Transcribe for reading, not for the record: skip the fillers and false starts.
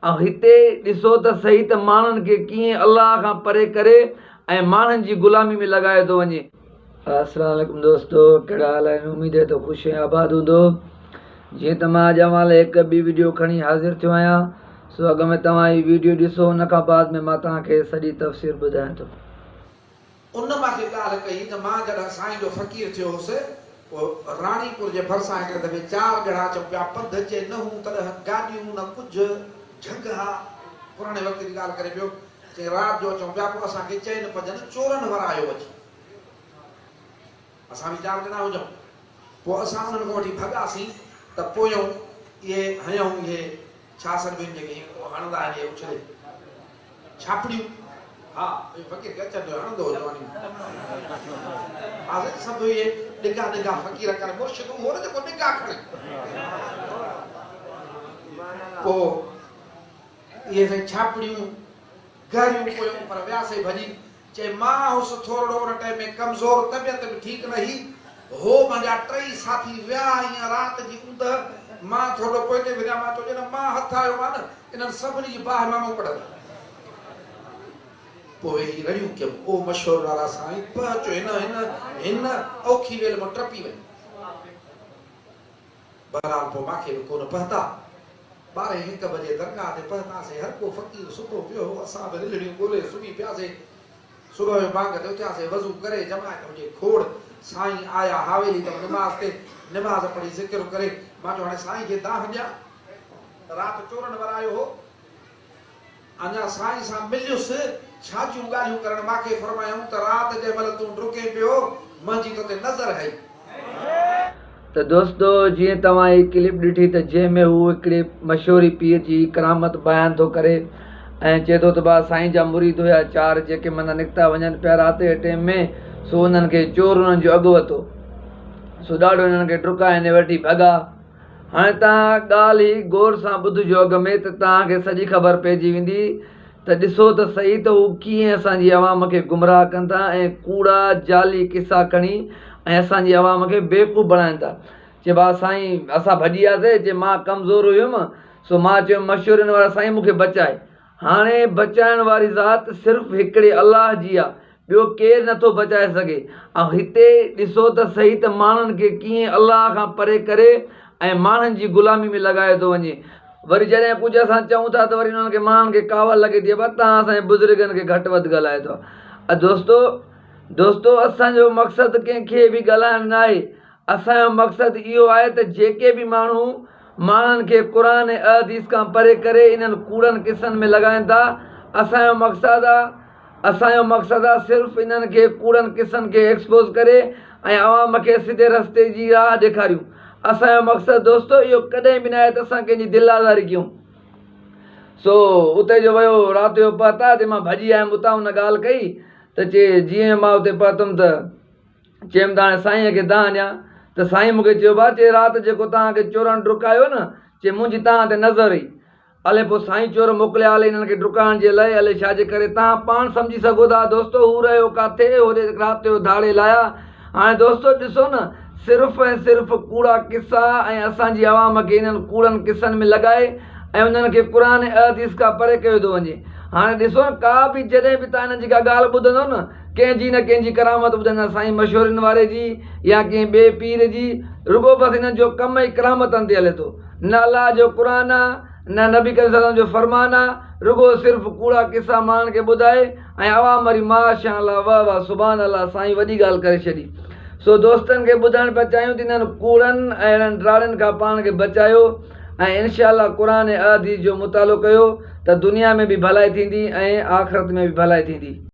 ۽ هتي ڏسو ته سهي ته ماڻهن کي ڪيئن الله کان پري ڪري ۽ ماڻهن جي غلامي ۾ لڳايو ٿو وڃي. السلام عليڪم دوستو ڪهڙا حال آهن اميد آهي ته خوش ۽ آباد هوندو جيئن ته مان اڄ اوهان لاء هڪ ٻي وڊيو کڻي حاضر ٿيو آهيان سو اڳ ۾ توهان هي وڊيو ڏسو ان کان بعد ۾ مان توهان کي سڄي تفصيل ٻڌايان ٿو. ان مان کي ڳالهه ڪئي ته مان جڏهن سائين جو فقير ٿيو هوس، پوء راڻيپور جي ڀرسان هڪڙي دفعي چار ڄڻا اچون پيا، پنڌ چي نه هون تڏهن گاڏيون نه ڪجهه، جهنگ ها، پراڻي وقت جي ڳالهه ڪري پيو، چي رات جو اچون پيا، پوء اسان کي چئن پنجن چورن ورايو اچي، اسان به چار ڄڻا هجون، پوء اسان انهن کان وٺي ڀڳاسين ته پويون اهي هنيائون اهي ڇا سڏبيون جيڪي هيئن هڻندا آهن اهي اڇلي. ڇاپڙيون، ها، اهو فقير کي اچن جو هڻندو هو جواني ۾. ها سائين، سڀ اهي ڊگها ڊگها فقير ڪر، مرشد اهو نه جيڪو ڊگها کڻي. پوء اهي سائين ڇاپڙيون گهريون پويون پر وياسي ڀڄي. چي مان هوس ٿورڙو ان ٽائيم ۾ ڪمزور، طبيعت به ٺيڪ نه هئي. هو منهنجا ٽئي ساٿي ويا ائين رات جي اوندهه، مان ٿورڙو پوئتي ڦريان، مان چيو ڄڻ مان هٿ آيو مان انهن سڀني جي باهه مان مون ڪڍندا. پوء ويهي رڙيون ڪيم، او مشهور وارا سائين پهچ هن هن هن اوکي ويل مان ٽپي وڃ. بهرحال پوء ماکي به ڪونه پهتا. ٻارهين هڪ بجي درگاهه تي پهتاسين. هر ڪو فقير ستو پيو هو. اسان به رلهڙيون ڳولي سمهي پياسين. صبح جو بانگ تي اٿياسين. وضو ڪري جماعت هجي کوڙ. سائين آيا حاويلي تئون نماز تي. نماز پڙهي ذڪر ڪري. مان چيو هاڻي سائين کي دانهن ڏيان. رات چورن ورايو هو. اڃا سائين سان مليس، ڇا جون ڳالهيون ڪرڻ ماکي فرمايائون ته رات جنهن مهل تون ڊڪين پيو، منهنجي تو تي نظر هئي. ته دوستو جيئن توهان هي ڪلپ ڏٺي ته جنهن ۾ هو هڪڙي مشهوري پير جي ڪرامت بيان ٿو ڪري ۽ چئي ٿو ته با سائين جا مريد هيا چار جيڪي معنيٰ نڪتا وڃن پيا رات جي ٽيم ۾ سو انهن کي چور انهن جو اڳ وتو سو ڏاڍو انهن کي ڊڪائي ۽ وٺي ڀڳا. هاڻي توهان ڳالهه هي غور سان ٻڌجو اڳ ۾ ته توهان کي سڄي خبر پئجي ويندي ته ڏسو ته سهي ته هو ڪيئن اسان جي عوام کي گمراهه ڪن ٿا ۽ ڪوڙا جعلي قصا کڻي ۽ اسان جي عوام کي بيوقوف بڻائن ٿا. چي ڀاء سائين اسان ڀڄي وياسي چي مان ڪمزور هيم سو مان چيم مشهورين وارا سائين مون کي بچائي. هاڻي بچائڻ واري ذات صرف هڪڙي الله جي آ ٻيو ڪير نٿو بچائي سگهي ۽ هتي ڏسو ته سهي ته ماڻهن کي ڪيئن الله کان پري ڪري ۽ ماڻهن جي غلامي ۾ لڳايو ٿو وڃي. وري جڏهن ڪجهه اسان چئون ٿا ته وري انهن کي ماڻهن کي ڪاوڙ لڳي ٿي ابا توهان اسان جي بزرگن کي گهٽ وڌ ڳالهايو ٿا. دوستو دوستو اسان جو مقصد ڪنهن کي به ڳالهائڻ ناهي اسان جو مقصد اهو آهي ته جيڪي به ماڻهو ماڻهن کي قرآن ۽ احاديث کان پري ڪري انهن ڪوڙن قصن ۾ لڳائين ٿا اسان جو مقصد آ اسان جو مقصد آ صرف انهن کي ڪوڙن قصن کي ايڪسپوز ڪري ۽ عوام کي سڌي رستي جي راهه ڏيکاريون اسان جو مقصد دوستو اهو ڪڏهن به ناهي ته اسان ڪنهن جي دل آزاري ڪيون سو اتي جو ويو رات جو پهتا جي مان ڀڄي آيم اتان ان ڳالهه ڪئي ته چي جيئن مان اتي پهتم ته چيم ته هاڻي سائينء کي دانهن ڏيان ته سائين مون کي چيو ڀاء چي رات جيڪو توهان کي چورن ڊڪايو نه چي منهنجي توهان تي نظر هئي. الي پوء سائين چور موڪليا الي انهن کي ڊڪائڻ جي لئه الي ڇا جي ڪري توهان پاڻ سمجهي سگهو ٿا دوستو هو رهيو ڪاٿي هوڏي رات جو ڌاڙيل آيا هاڻي دوستو ڏسو نه صرف ۽ صرف ڪوڙا قصا ۽ اسان جي عوام کي انهن ڪوڙن قصن ۾ لڳائي ۽ انهن کي قرآن ۽ احاديث کان پري ڪيو ٿو وڃي هاڻي ڏسو نه ڪا به جڏهن به توهان انهن جي ڪا ڳالهه ٻڌندو نه ڪنهن جي نه ڪنهن جي ڪرامت ٻڌندا سائين مشورين واري جي يا ڪنهن ٻئي پير جي رڳو بس انهن جو ڪم ئي ڪرامتن تي هلي ٿو نه الله جو قرآن آ نه نبي ڪريم صلي الله عليه وسلم جو فرمان آ رڳو صرف ڪوڙا قصا ماڻهن کي ٻڌائي ۽ عوام وري ماشاء الله واه واه سبحان الله سائين وڏي ڳالهه ڪري ڇڏي سو دوستن کي ٻڌائڻ پيا چاهيون ته انهن ڪوڙن ۽ اهڙن ڊراڙن کان پاڻ کي بچايو ۽ انشاء الله قرآن ۽ احاديث جو مطالعو ڪيو ته دنيا ۾ به ڀلائي ٿيندي ۽ آخرت ۾ به ڀلائي ٿيندي.